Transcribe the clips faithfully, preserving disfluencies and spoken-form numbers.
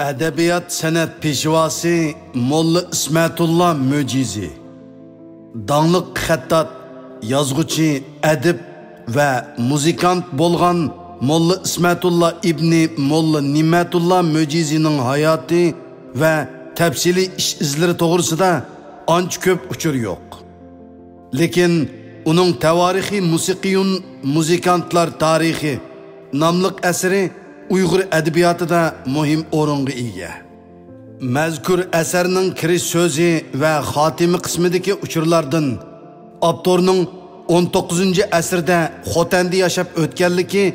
ئەدەبىيات سەنئەت پېشۋاسى موللا ئىسمەتۇللا مۆجىزى. داڭلىق خەتتات، يازغۇچى، ئەدىب ۋە مۇزىكانت بولغان موللا ئىسمەتۇللا ئىبنى موللا نېمەتۇللا مۆجىزىنىڭ ھاياتى ۋە تەپسىلىي ئىش-ئىزلىرى توغرىسىدا ئانچە كۆپ ئۇچۇر يوق. لېكىن ئۇنىڭ تەۋارىخى مۇسىقىيۇن، مۇزىكانتلار تارىخى ناملىق ئەسىرى ئۇيغۇر ئەدەبىياتىدا مۇھىم ئورۇنغا ئىگە. مەزكۇر ئەسەرنىڭ كىرىش سۆزى ۋە خاتىمە قىسمىدىكى ئۇچۇرلاردىن ئاپتورنىڭ ئون توققۇزىنچى ئەسىردە خوتەندە ياشاپ ئۆتكەنلىكى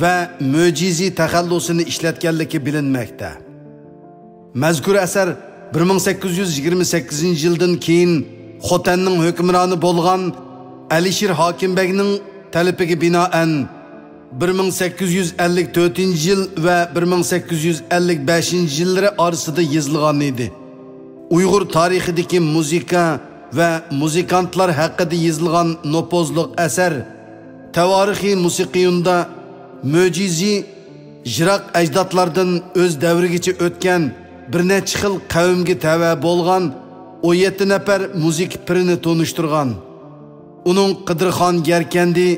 ۋە مۆجىزى تەخەللۇسىنى ئىشلەتكەنلىكى بىلىنمەكتە. مەزكۇر ئەسەر بىر مىڭ سەككىز يۈز يىگىرمە سەككىزىنچى يىلدىن كېيىن خوتەننىڭ ھۆكۈمرانى بولغان ئەلىشىر ھاكىم بەگنىڭ تەلىپىگە بىنائەن، بىر مىڭ سەككىز يۈز ئەللىك تۆتىنچى يىل ۋە بىر مىڭ سەككىز يۈز ئەللىك بەشىنچى يىللىرى ئارىسىدا يېزىلغان ئىدى. ئۇيغۇر تارىخىدىكى مۇزىكا ۋە مۇزىكانتلار ھەققىدە يېزىلغان نوپۇزلۇق ئەسەر تەۋارىخى مۇسىقىيۇندا مۆجىزى يىراق ئەجدادلاردىن ئۆز دەۋرىگىچە ئۆتكەن بىر نەچچە خىل قەۋمگە تەۋە بولغان ئون يەتتە نەپەر مۇزىكا پىرىنى تونۇشتۇرغان. ئۇنىڭ قىدىرخان گەركەندى،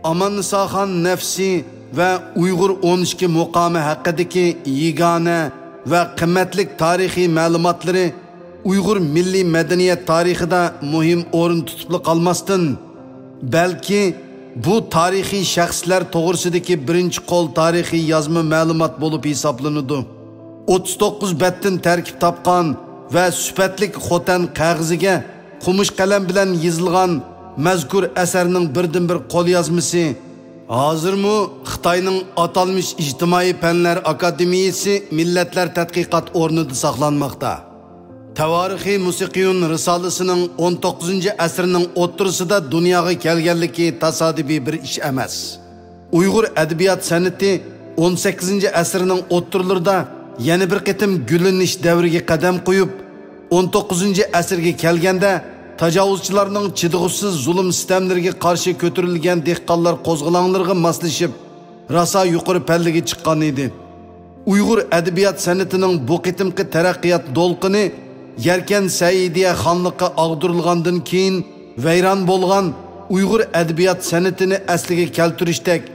ئاماننىساخان نەفسى ۋە ئۇيغۇر ئون ئىككى مۇقامى ھەققىدىكى يېگانە ۋە قىممەتلىك تارىخىي مەلۇماتلىرى ئۇيغۇر مىللىي مەدەنىيەت تارىخىدا مۇھىم ئورۇن تۇتۇپلا قالماستىن، بەلكى بۇ تارىخىي شەخسلەر توغرىسىدىكى بىرىنچى قول تارىخىي يازما مەلۇمات بولۇپ ھېسابلىنىدۇ. ئوتتۇز توققۇز بەتتىن تەركىب تاپقان ۋە سۈپەتلىك خوتەن قەغىزىگە قومۇش قەلەم بىلەن يېزىلغان مەزكۇر ئەسەرنىڭ بىردىنبىر قوليازمىسى ھازىرمۇ خىتاينىڭ ئاتالمىش ئىجتىمائىي پەنلەر ئاكادېمىيىسى مىللەتلەر تەتقىقات ئورنىدا ساقلانماقتا. تەۋارىخى مۇسىقىيۇن رىسالىسىنىڭ ئون توققۇزىنچى ئەسىرنىڭ ئوتتۇرىسىدا دۇنياغا كەلگەنلىكى تاسادىپىي بىر ئىش ئەمەس. ئۇيغۇر ئەدەبىيات سەنئىتى ئون سەككىزىنچى ئەسىرنىڭ ئوتتۇرىلىرىدا يەنە بىر قېتىم گۈللىنىش دەۋرىگە قەدەم قويۇپ، ئون توققۇزىنچى ئەسىرگە كەلگەندە تاجاۋۇزچىلارنىڭ چىدىغۇسىز زۇلۇم-سىتەملىرىگە قارشى كۆتۈرۈلگەن دېھقانلار قوزغىلاڭلىرىغا ماسلىشىپ، راسا يۇقىرى پەللىگە چىققان ئىدى. ئۇيغۇر ئەدەبىيات سەنئىتىنىڭ بۇ قېتىمقى تەرەققىيات دولقۇنى يەركەن سەئىدىيە خانلىققا ئاغدۇرۇلغاندىن كېيىن ۋەيران بولغان ئۇيغۇر ئەدەبىيات سەنئىتىنى ئەسلىگە كەلتۈرۈشتەك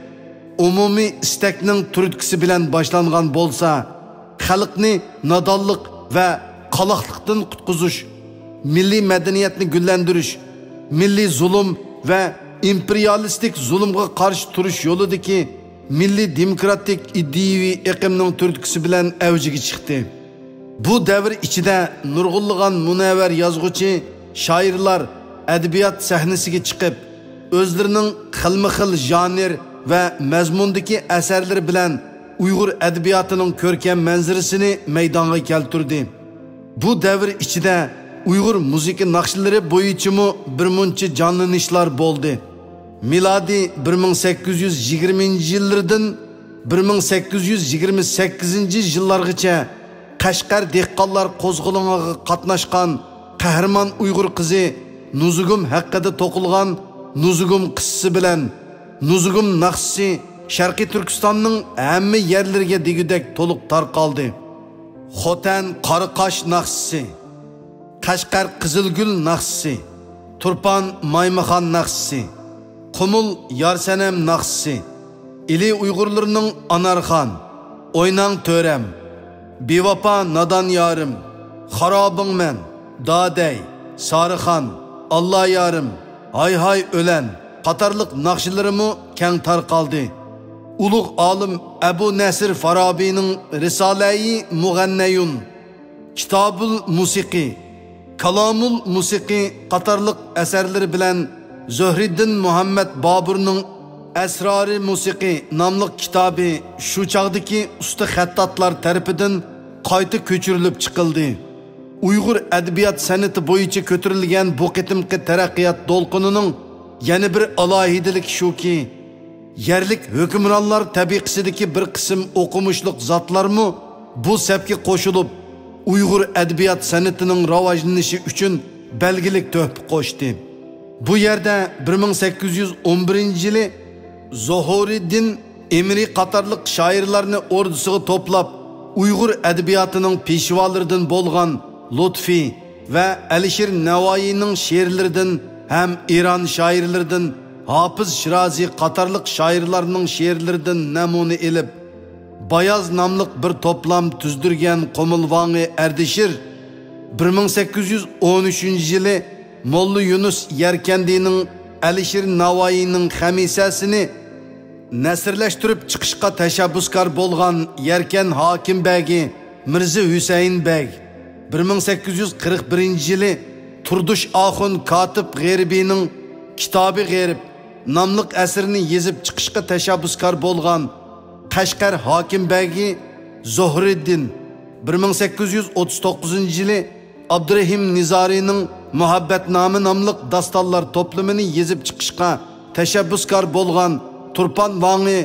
ئومۇمىي ئىستەكنىڭ تۈرتكىسى بىلەن باشلانغان بولسا، خەلقنى نادانلىق ۋە قالاقلىقتىن قۇتقۇزۇش، مىللىي مەدەنىيەتنى گۈللەندۈرۈش، مىللىي زۇلۇم ۋە ئىمپېرىيالىستىك زۇلۇمغا قارشى تۇرۇش يولىدىكى مىللىي دېموكراتىك ئىدىيىۋى ئېقىمنىڭ تۈرتكىسى بىلەن ئەۋجىگە چىقتى. بۇ دەۋر ئىچىدە نۇرغۇنلىغان مۇنەۋۋەر يازغۇچى، شائىرلار ئەدەبىيات سەھنىسىگە چىقىپ، ئۆزلىرىنىڭ خىلمۇ خىل ژانىر ۋە مەزمۇندىكى ئەسەرلىرى بىلەن ئۇيغۇر ئەدەبىياتىنىڭ كۆركەم مەنزىرىسىنى مەيدانغا كەلتۈردى. بۇ دەۋر ئىچىدە ئۇيغۇر مۇزىكا ناخشىلىرى بويىچىمۇ بىر مۇنچە جانلىنىشلار بولدى. مىلادىي بىر مىڭ سەككىز يۈز يىگىرمىنچى يىللىرىدىن بىر مىڭ سەككىز يۈز يىگىرمە سەككىزىنچى يىللارغىچە قەشقەر دېھقانلار قوزغىلىڭىغا قاتناشقان قەھرىمان ئۇيغۇر قىزى نۇزۇگۇم ھەققىدە توقۇلغان نۇزۇگۇم قىسسىسى بىلەن نۇزۇگۇم ناخشىسى شەرقىي تۈركىستاننىڭ ھەممە يەرلىرىگە دېگۈدەك تولۇق تارقالدى. خوتەن قارا قاش ناخشىسى، قەشقەر قىزىلگۈل ناخشىسى، تۇرپان مايمىخان ناخشىسى، قۇمۇل يارسەنەم ناخشىسى، ئىلى ئۇيغۇرلىرىنىڭ ئانارخان، ئويناڭ تۆرەم، بىۋاپا نادان يارىم، خارابىڭ مەن، دادەي، سارىخان، ئاللا يارىم، ھاي ھاي ئۆلەن قاتارلىق ناخشىلىرىمۇ كەڭ تارقالدى. ئۇلۇغ ئالىم ئەبۇ نەسىر فارابىنىڭ رىسالەيى مۇغەننەيۇن، كىتابۇل مۇسىقى، كالامۇل مۇسىقى قاتارلىق ئەسەرلىرى بىلەن زۆھرىددىن مۇھەممەد بابۇرنىڭ ئەسرارى مۇسىقى ناملىق كىتابى شۇ چاغدىكى ئۇستا خەتتاتلار تەرىپىدىن قايتا كۆچۈرۈلۈپ چىقىلدى. ئۇيغۇر ئەدەبىيات سەنئىتى بويىچە كۆتۈرۈلگەن بۇ قېتىمقى تەرەققىيات دولقۇنىنىڭ يەنە بىر ئالاھىدىلىكى شۇكى، يەرلىك ھۆكۈمرانلار تەبىقىسىدىكى بىر قىسىم ئوقۇمۇشلۇق زاتلارمۇ بۇ سەپكە قوشۇلۇپ، ئۇيغۇر ئەدەبىيات سەنئىتىنىڭ راۋاجلىنىشى ئۈچۈن بەلگىلىك تۆھپە قوشتى. بۇ يەردە بىر مىڭ سەككىز يۈز ئون بىرىنچى يىلى زوھۇرىددىن ئىمرى قاتارلىق شائىرلارنى ئوردىسىغا توپلاپ، ئۇيغۇر ئەدەبىياتىنىڭ پېشۋالىرىدىن بولغان لۇتفى ۋە ئەلىشىر نەۋائىينىڭ شېئىرلىرىدىن ھەم ئىران شائىرلىرىدىن ھاپىز شىرازى قاتارلىق شائىرلارنىڭ شېئىرلىرىدىن نەمۇنە ئېلىپ، باياز ناملىق بىر توپلام تۈزدۈرگەن قۇمۇل ۋاڭى ئەردىشىر بىر مىڭ سەككىز يۈز ئون ئۈچىنچى يىلى موللا يۇنۇس يەركەندىنىڭ ئەلىشىر ناۋايىنىڭ خەمىسەسىنى نەسرلەشتۈرۈپ چىقىشقا تەشەببۇسكار بولغان يەركەن ھاكىم بەگى مىرزا ھۈسەيىن بەگ بىر مىڭ سەككىز يۈز قىرىق بىرىنچى يىلى تۇردۇش ئاخۇن كاتىپ غېرىبىنىڭ كىتابى غېرىب ناملىق ئەسىرىنى يېزىپ چىقىشقا تەشەببۇسكار بولغان قەشقەر ھاكىم بەگى زوھرىددىن بىر مىڭ سەككىز يۈز ئوتتۇز توققۇزىنچى يىلى ئابدۇرېھىم نىزارىنىڭ مۇھەببەتنامە ناملىق داستانلار توپلىمىنى يېزىپ چىقىشقا تەشەببۇسكار بولغان تۇرپان ۋاڭى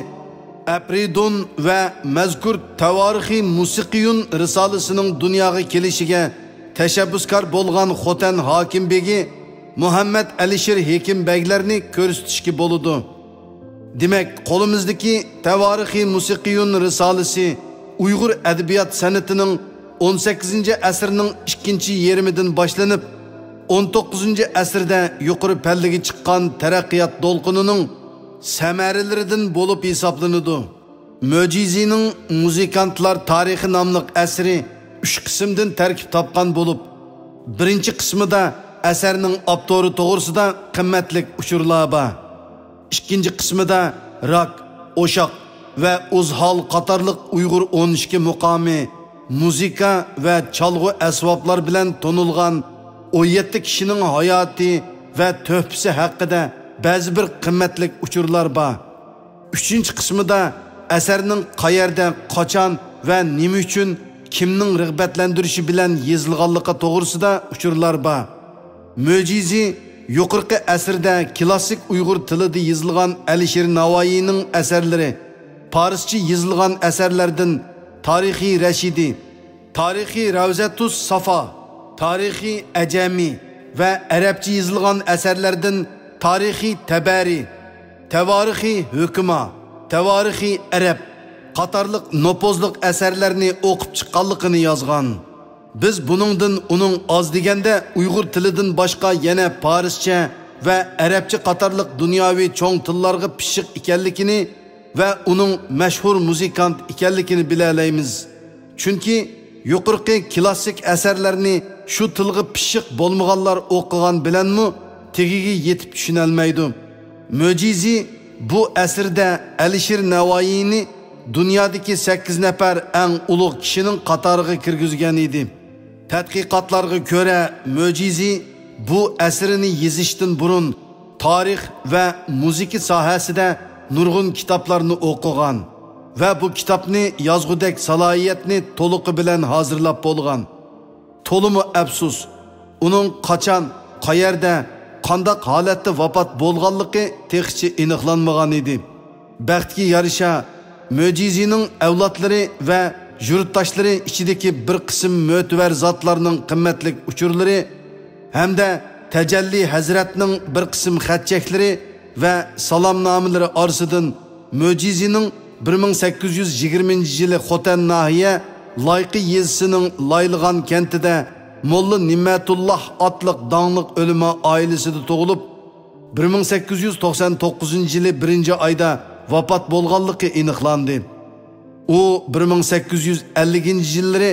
ئەپرىدۇن ۋە مەزكۇر تەۋارىخى مۇسىقىيۇن رىسالىسىنىڭ دۇنياغا كېلىشىگە تەشەببۇسكار بولغان خوتەن ھاكىم بېگى مۇھەممەد ئەلىشىر ھېكىم بەگلەرنى كۆرسىتىشكە بولىدۇ. دېمەك، قولىمىزدىكى تەۋارىخى مۇسىقىيۇن رىسالىسى ئۇيغۇر ئەدەبىيات سەنئىتىنىڭ ئون سەككىزىنچى ئەسىرنىڭ ئىككىنچى يېرىمىدىن باشلىنىپ، ئون توققۇزىنچى ئەسىردە يۇقىرى پەللىگە چىققان تەرەققىيات دولقۇنىنىڭ سەمەرىلىرىدىن بولۇپ ھېسابلىنىدۇ. مۆجىزىنىڭ مۇزىكانتلار تارىخى ناملىق ئەسىرى ئۈچ قىسىمدىن تەركىب تاپقان بولۇپ، بىرىنچى قىسمىدا ئەسەرنىڭ ئاپتورى توغرىسىدا قىممەتلىك ئۇچۇرلار بار. ئىككىنچى قىسمىدا راك، ئوشاق ۋە ئۇزھال قاتارلىق ئۇيغۇر ئون ئىككى مۇقامى، مۇزىكا ۋە چالغۇ ئەسۋابلار بىلەن تونۇلغان ئون يەتتە كىشىنىڭ ھاياتى ۋە تۆھپىسى ھەققىدە بەزى بىر قىممەتلىك ئۇچۇرلار بار. ئۈچىنچى قىسمىدا ئەسەرنىڭ قەيەردە، قاچان ۋە نېمە ئۈچۈن، كىمنىڭ رىغبەتلەندۈرۈشى بىلەن يېزىلغانلىقى توغرىسىدا ئۇچۇرلار بار. مۆجىزى يۇقىرىقى ئەسىردە كلاسسىك ئۇيغۇر تىلىدا يېزىلغان ئەلىشىر ناۋايىنىڭ ئەسەرلىرى، پارسچە يېزىلغان ئەسەرلەردىن تارىخى رەشىدى، تارىخى رەۋزەتۇس سافا، تارىخى ئەجەمى ۋە ئەرەبچە يېزىلغان ئەسەرلەردىن تارىخى تەبەرى، تەۋارىخى ھۆكما، تەۋارىخى ئەرەب قاتارلىق نوپۇزلۇق ئەسەرلەرنى ئوقۇپ چىققانلىقىنى يازغان. بىز بۇنىڭدىن ئۇنىڭ ئاز دېگەندە ئۇيغۇر تىلىدىن باشقا يەنە پارسچە ۋە ئەرەبچە قاتارلىق دۇنياۋى چوڭ تىللارغا پىششىق ئىكەنلىكىنى ۋە ئۇنىڭ مەشھۇر مۇزىكانت ئىكەنلىكىنى بىلەلەيمىز. چۈنكى يۇقىرىقى كلاسسىك ئەسەرلەرنى شۇ تىلغا پىششىق بولمىغانلار ئوقۇغان بىلەنمۇ تېگىگە يېتىپ چۈشىنەلمەيدۇ. مۆجىزى بۇ ئەسىردە ئەلىشىر نەۋايىنى دۇنيادىكى سەككىز نەپەر ئەڭ ئۇلۇغ كىشىنىڭ قاتارىغا كىرگۈزگەن ئىدى. تەتقىقاتلارغا كۆرە، مۆجىزى بۇ ئەسىرىنى يېزىشتىن بۇرۇن تارىخ ۋە مۇزىكا ساھەسىدە نۇرغۇن كىتابلارنى ئوقۇغان ۋە بۇ كىتابنى يازغۇدەك سالاھىيەتنى تولۇقى بىلەن ھازىرلاپ بولغان. تولىمۇ ئەپسۇس، ئۇنىڭ قاچان، قەيەردە، قانداق ھالەتتە ۋاپات بولغانلىقى تېخىچە ئېنىقلانمىغان ئىدى. بەختكە يارىشا، مۆجىزىنىڭ ئەۋلادلىرى ۋە يۇرتداشلىرى ئىچىدىكى بىر قىسىم مۆتىۋەر زاتلارنىڭ قىممەتلىك ئۇچۇرلىرى ھەمدە تەجەللى ھەزرەتنىڭ بىر قىسىم خەت-چەكلىرى ۋە سالامنامىلىرى ئارىسىدىن مۆجىزىنىڭ بىر مىڭ سەككىز يۈز يىگىرمىنچى يىلى خوتەن ناھىيە لايقى يېزىسىنىڭ لايلىغان كەنتىدە موللا نىمەتۇللاھ ئاتلىق داڭلىق ئۆلىما ئائىلىسىدە تۇغۇلۇپ، بىر مىڭ سەككىز يۈز توقسان توققۇزىنچى يىلى بىرىنچى ئايدا ۋاپات بولغانلىقى ئېنىقلاندى. ئۇ بىر مىڭ سەككىز يۈز ئەللىكىنچى يىللىرى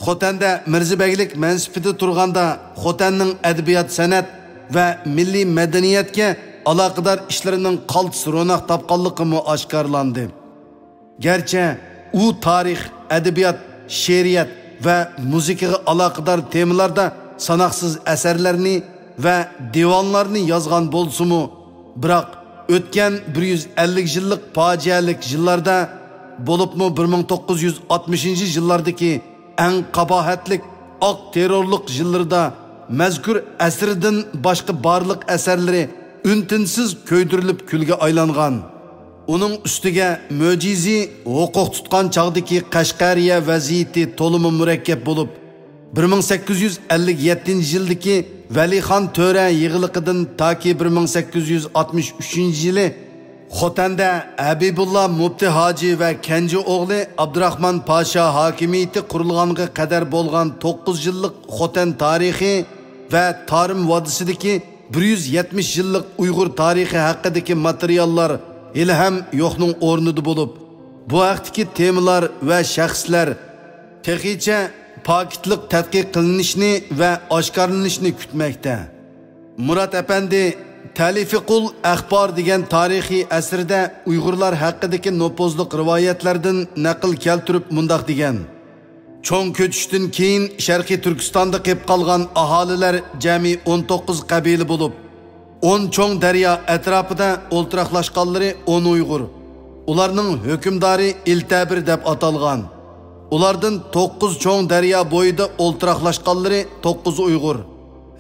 خوتەندە مىرزا بەگلىك مەنسىپىدە تۇرغاندا، خوتەننىڭ ئەدەبىيات-سەنئەت ۋە مىللىي مەدەنىيەتكە ئالاقىدار ئىشلىرىنىڭ قالتىس روناق تاپقانلىقىمۇ ئاشكارىلاندى. گەرچە ئۇ تارىخ، ئەدەبىيات، شېئىرىيەت ۋە مۇزىكىغا ئالاقىدار تېمىلاردا ساناقسىز ئەسەرلەرنى ۋە دىۋانلارنى يازغان بولسىمۇ، بىراق ئۆتكەن بىر يۈز ئەللىك يىللىق پاجىئەلىك يىللاردا، بولۇپمۇ بىر مىڭ توققۇز يۈز ئاتمىشىنچى يىللاردىكى ئەڭ قاباھەتلىك ئاق تېررورلۇق يىللىرىدا مەزكۇر ئەسىرىدىن باشقا بارلىق ئەسەرلىرى ئۈن-تىنسىز كۆيدۈرۈلۈپ كۈلگە ئايلانغان. ئۇنىڭ ئۈستىگە مۆجىزى ھوقۇق تۇتقان چاغدىكى قەشقەرىيە ۋەزىيىتى تولىمۇ مۇرەككەپ بولۇپ، بىر مىڭ سەككىز يۈز ئەللىك يەتتىنچى يىلدىكى ۋەلىخان تۆرە يىغلىقىدىن تاكى بىر مىڭ سەككىز يۈز ئاتمىش ئۈچىنچى يىلى خوتەندە ھەبىبۇللا مۇپتى ھاجى ۋە كەنجى ئوغلى ئابدۇراخمان پاشا ھاكىمىيىتى قۇرۇلغانغا قەدەر بولغان توققۇز يىللىق خوتەن تارىخى ۋە تارىم ۋادىسىدىكى بىر يۈز يەتمىش يىللىق ئۇيغۇر تارىخى ھەققىدىكى ماتېرىياللار ھېلىھەم يوقنىڭ ئورنىدا بولۇپ، بۇ ھەقتىكى تېمىلار ۋە شەخسلەر تېخىچە پاكىتلىق تەتقىق قىلىنىشنى ۋە ئاشكارىلىنىشنى كۈتمەكتە. مۇرات ئەپەندى تەلىفىقۇل ئەخبار دېگەن تارىخىي ئەسىرىدە ئۇيغۇرلار ھەققىدىكى نوپۇزلۇق رىۋايەتلەردىن نەقىل كەلتۈرۈپ مۇنداق دېگەن: چوڭ كۆچۈشتىن كېيىن شەرقىي تۈركىستاندا قېپ قالغان ئاھالىلەر جەمئىي ئون توققۇز قەبىلە بولۇپ، ئون چوڭ دەريا ئەتراپىدا ئولتۇراقلاشقانلىرى ئون ئۇيغۇر. ئۇلارنىڭ ھۆكۈمدارى ئىلتەبىر دەپ ئاتالغان. ئۇلاردىن توققۇز چوڭ دەريا بويىدا ئولتۇراقلاشقانلىرى توققۇز ئۇيغۇر.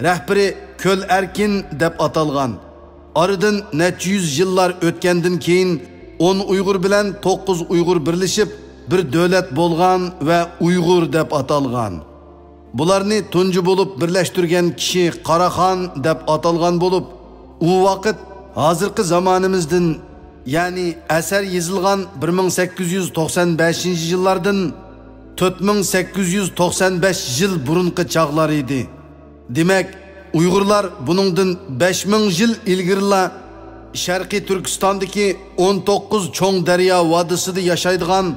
رەھبىرى كۆل ئەركىن دەپ ئاتالغان. ئارىدىن نەچچە يۈز يىللار ئۆتكەندىن كېيىن، ئون ئۇيغۇر بىلەن توققۇز ئۇيغۇر بىرلىشىپ، بىر دۆلەت بولغان ۋە ئۇيغۇر دەپ ئاتالغان. بۇلارنى تۇنجى بولۇپ بىرلەشتۈرگەن كىشى قاراخان دەپ ئاتالغان بولۇپ، ئۇ ۋاقىت ھازىرقى زامانىمىزدىن، يەنى ئەسەر يېزىلغان بىر مىڭ سەككىز يۈز توقسان بەشىنچى يىللاردىن تۆت مىڭ سەككىز يۈز توقسان بەش يىل بۇرۇنقى چاغلار ئىدى. دېمەك، ئۇيغۇرلار بۇنىڭدىن بەش مىڭ يىل ئىلگىرىلا شەرقىي تۈركىستاندىكى ئون توققۇز چوڭ دەريا ۋادىسىدا ياشايدىغان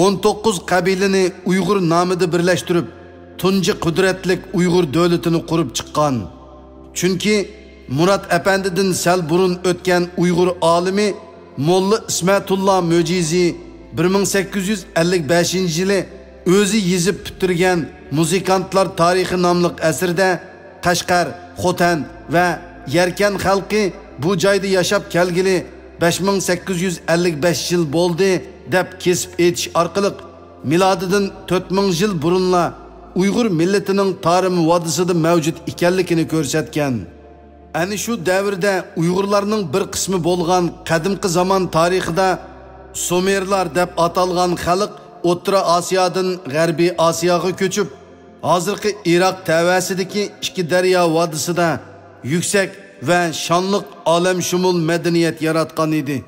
ئون توققۇز قەبىلىنى ئۇيغۇر نامىدا بىرلەشتۈرۈپ، تۇنجى قۇدرەتلىك ئۇيغۇر دۆلىتىنى قۇرۇپ چىققان. چۈنكى مۇرات ئەپەندىدىن سەل بۇرۇن ئۆتكەن ئۇيغۇر ئالىمى موللا ئىسمەتۇللا مۆجىزى بىر مىڭ سەككىز يۈز ئەللىك بەشىنچى يىلى ئۆزى يېزىپ پۈتتۈرگەن مۇزىكانتلار تارىخى ناملىق ئەسىرىدە، قەشقەر، خوتەن ۋە يەركەن خەلقى بۇ جايدا ياشاپ كەلگىلى بەش مىڭ سەككىز يۈز ئەللىك بەش يىل بولدى، دەپ كېسىپ ئېيتىش ئارقىلىق، مىلادىدىن تۆت مىڭ يىل بۇرۇنلا ئۇيغۇر مىللىتىنىڭ تارىم ۋادىسىدا مەۋجۇت ئىكەنلىكىنى كۆرسەتكەن. ئەنە شۇ دەۋردە ئۇيغۇرلارنىڭ بىر قىسمى بولغان قەدىمكى زامان تارىخىدا سۇمېرلار دەپ ئاتالغان خەلق ئوتتۇرا ئاسىيادىن غەربىي ئاسىياغا كۆچۈپ، ھازىرقى ئىراق تەۋەسىدىكى ئىككى دەريا ۋادىسىدا يۈكسەك ۋە شانلىق ئالەمشۇمۇل مەدەنىيەت ياراتقان ئىدى.